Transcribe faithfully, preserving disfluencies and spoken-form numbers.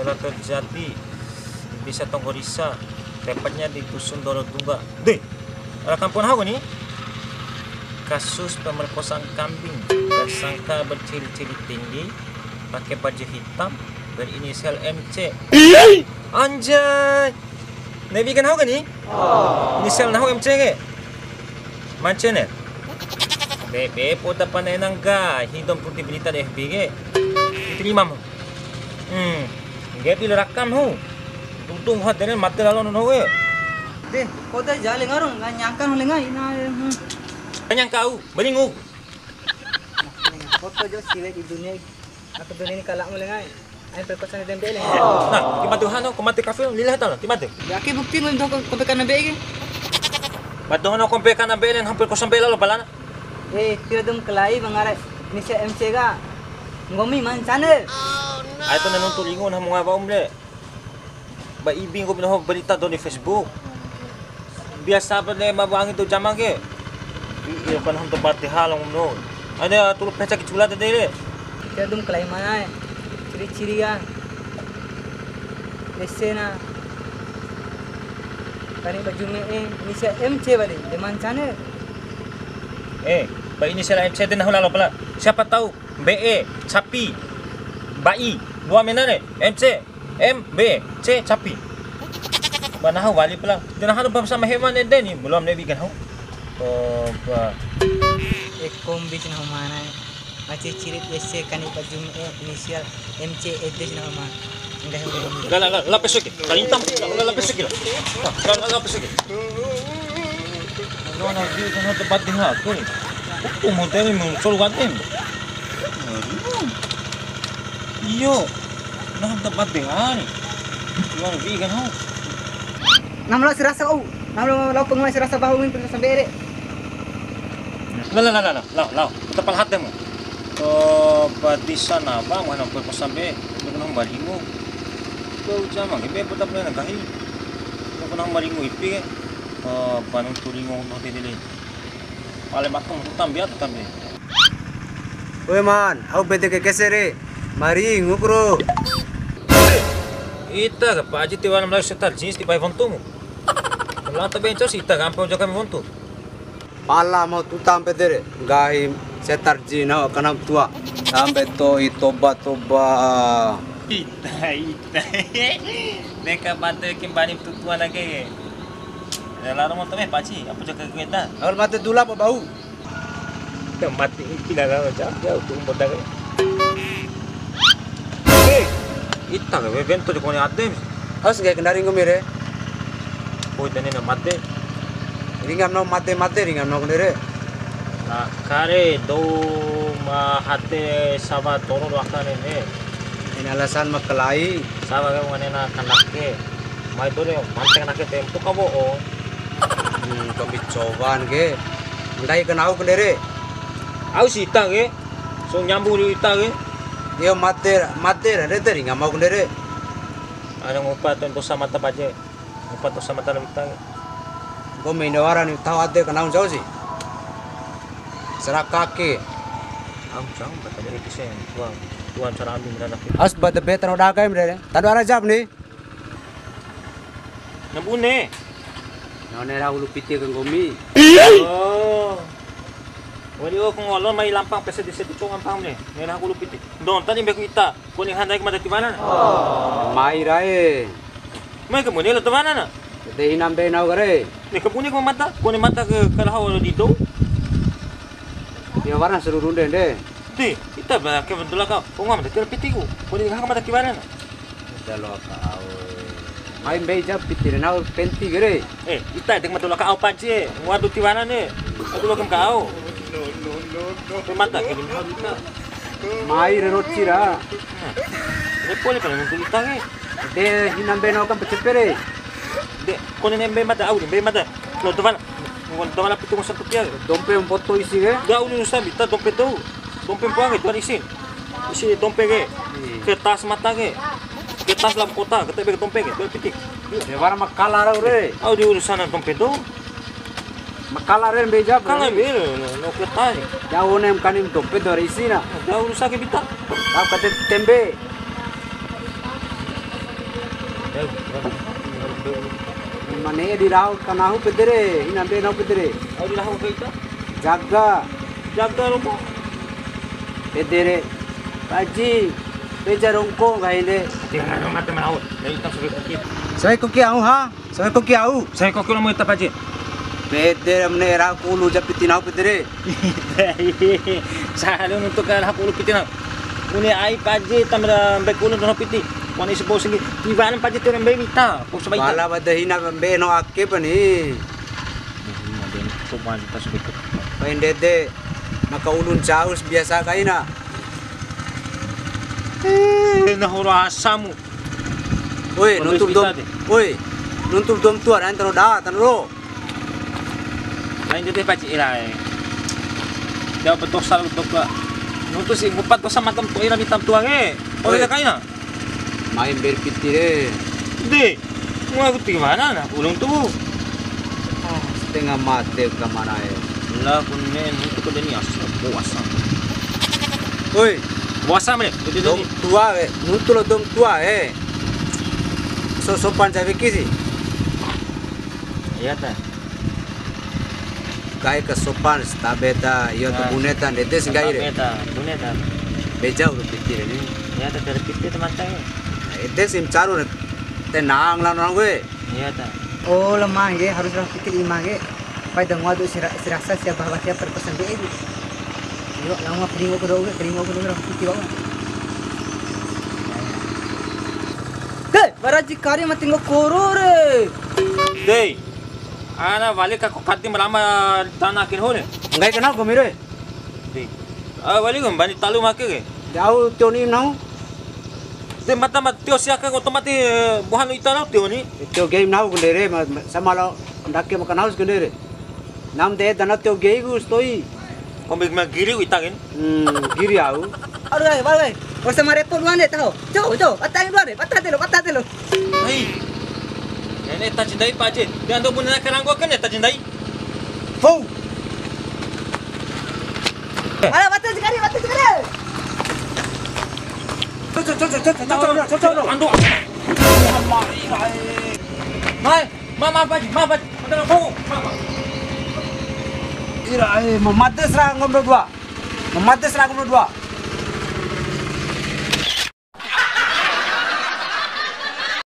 Telah terjadi di Desa Tonggorisa, tepatnya di Dusun Doro Dungga. Deh, ada kampung nahu ni? Kasus pemerkosaan kambing, tersangka berciri-ciri tinggi, pakai baju hitam, berinisial M C. Anjay. Nebi kan nahu ni? Inisial nahu M C ke. Mancene. Be, be, poda pana enang ga, hidom putih berita di F B ke. Diterima mu. Hmm. Ngge'e di rakam hu. Tuntung ha dene mate lalo nono we. De, poda ja lenga ro, nggak nyangka lenga ina. Hmm. Nyangka au, belingu. Foto jo siwe di dunia. Aku dunia ini kalah mu lenga. Ai perkosaan de mbe'e lenga. Nah, ki mate hano, ko mate kafe, lila tala, ki mate. Ya, ake bukti mu ndo ko, ko pekana mbe'e ke. Mate hano ko pekana mbe'e len hampir ko sambe lalo balana. Eh, tira dum kalai mangara ni se M C ga. Nggomi mancane. Ai to nuntu lingu na mu ngaba um le. Ba ibi nggomi nahu berita dou di Facebook. Biasa ba ne ma wangi dou jama ke. Iyo kan hantu bate hal nggomi nahu. Ada tulu peca ki cula tadi le. Tira dum kalai mana e. Ciri-ciri ya. Ese na. Kani baju me'e, inisial M C bade, de mancane. Eh, ba inisial M C de nahu lalo pala. Siapa tahu B E, capi, bai, dua mena re, M C, M, B, C, capi. Ba nahu wali pala. De nahu ba sama hewan ede ni, belum nebi kan nahu. Oh, ba. E kombi nahu mana e. Maci ciri ese kani baju me'e inisial M C ede si nama. Enggak yang belum. La, la, la, la peso ke. Kalintang. La, la, la peso ke la. La, la, la peso ke. Lo na di sana tempat di aku ni. Aku mau tanya mau sol waten. Iyo. Nah, tempat di hari. Luar biasa kan, ho. Nam lao sirasa, au. Nam lao, lao penguai sirasa bahu min, penguai sambe ere. Lao, lao, lao, lao, lao, lao. Uta pala hate mu. To, ba disa na ba, mana ko sambe, uta pernah baringu. To, jama ke, be, uta pernah nggahi. Uta pernah baringu ipi ke. To, ba nuntu ringu, no, tedele. Pale matung, uta mbia, uta mbia. Woi, man, au bete ke kese re. Mari, ngukro. Ita ka Pak Haji tiwara melayu setar jeans di pai wontumu. Lata benco si ita gampang jaga wontu. Pala mau tuta mpete re, nggahi setar jeans, nau kanam tua. Sampe to'i toba, toba. Ita, ita. Neka batu ke mbani tutua lagi. Ya, lalu mau teme, Pak Haji, apa jaga kereta? Awal mate dula apa bau? Te mati iki la la ja, ya, utu umbo dake. Eh, ita ke, wento joko ni ade. Harus kayak kendari ngomire. Oi, tani na mate. Ringam no mate, mate, ringam no kendere. Na kare, dou ma hate sawa toro do akane ne. Ini alasan makalai. Sawa ke ngane na kanake. Mai dore, manteng nake tempo ka wo'o. Hmm, kombi cowan ke. Ndai kenau kendere. Au si ita ke. So nyambung di ita ke. Iyo, mate, mate ra, de teri ngamau kendere. Ada ngupa to dosa mata baje. Ngupa dosa mata ita ke. Ko mendo wara ni tau ade kenau jauh si. Serakake. Au jauh kata dari kise. Tua, tua cara ambil mereka. As bate betan udah kaim re. Tadu ara jap ni. Na bune. None ra hulu piti ke nggomi. Oh. Wali o ku ngolo mai lampang pese di sedu cong ampang ne. Nena hulu piti. Ndon tadi mbeku ita. Koni handai ke mada tiwana. Mai rae. Mai ke mone lo tiwana na. De hinam be nau kare. Ne ke bune ke mata. Koni mata ke kalaho di do. Dia warna seru runde nde. Di, ita ba ke bentul ka. Ko ngam de pitiku. Koni ha mata tiwana na. Dalo ka au. Mai mbei ja piti re nau penti gere. Eh, ita dek ma dola ka au panci e. Ngua du tiwana ne. Aku lo ka au. Pe mata ke di mau ita. Mai re roci ra. Re pole pala nunggu ita ke. De hinam be nau kan pecepe re. De, kone ne mbei mata au, mbei mata. Lo teman. Ngon teman apa tu masa petia. Dompe mpoto isi ke. Da ulu nusa bita dompe tu. Dompe mpoa ke tuan isin. Isi dompe ke. Kertas mata ke. Kertas lam kota, kete be dompe ke, be pitik. Ya, bara makala ra ure. Au di urusan dompe tu. Makala re mbeja. Kala be no, no kertas. Ya one mkani dompe tu isi na. Da urusan ke bita. Au kate tembe. Mane di rau kanahu pede re, ina be nahu pede re. Au di rau ke ita? Jaga. Jaga romo. Pede re. Paji. Peja rongko nggahi le. Jangan mate mau. Dari kita sudah kukit. Saya kuki au ha? Saya koki au. Saya koki lo mau tetap aja. Pede mene ra ku ulu ja piti nahu pede re. Sahalu nuntu ka ra ku ulu piti nahu. Bune ai paje tamra mbe ku ulu doho piti. Kone si bos ngi. Tiwara paje tu mbe mita. Bos baita. Bala bade hina mbe no ake pani. Sopan kita sudah. Pain dede. Maka ulun caus biasa kaina. Eh, nahu ro asamu. Oi, nuntu dou. Oi, nuntu dou tua, dan tano da, tano ro. Lain dede paci ira e. Jawab betul sal betul ka. Nuntu si ngupat dosa matam tu ira mitam tua ke. Oi, kaina. Main berpikir eh. De. Wah, aku tiga mana nah, ulung tuh. Ah, setengah mate ka mana e. Lah, kun men, itu kau deni asal puasa. Oi, puasa men. Dou tua e, nuntu lo dou tua e. So sopan cawe kisi. Iya ta. Kai ka sopan, stabe ta, iyo ta bune ta, ndede si nggahi re. Stabe ta, bune ta. Beja uru piti re ni. Iya ta, dari piti ta mata e. Ede si ma caru re. Tenang lah orang gue. Iya ta. Oh, lemah nggih, harus ra pikir ima nggih. Pai da ngoa du sira-, sirasa sia bahwa sia perkosa nggih ibu. Iyo, lama peringo ke doge, peringo ke doge, pikir bawa. Deh, baraji kari mati ngo koro re. Dei, ana wali ka ko kati malama tanah kin hore. Nggahi kenal ko mire? Dei. Ah, wali ko bani talu make ke. Jauh tio ni nau. De mata mat tio sia ka otomatis, eh, bohan ita nau tio ni. Tio game nau kendere, ma-, ma-, sama lo ndake makan haus kendere. Nam de dana tio game ku stoi. Kombi ma giri ku ita ken. Hmm, giri au. Aduh, ai, bal, ai. Wasa marepo dua ne taho. Jo, jo, patah dua ne, patah telo, patah telo. Hei. Nenek ta cindai pace. Dia ando bune na karanggo kan ya ta cindai. Fou. Ala, batu sekali, batu sekali. Cocok, cocok, cocok, cocok, cocok. Ando. Mai, ma, ma, Pak Haji, ma, Pak Haji. Ada mau, ma, ma. Ira, eh, mamades ra ngombe dua. Mamades ra ngombe dua.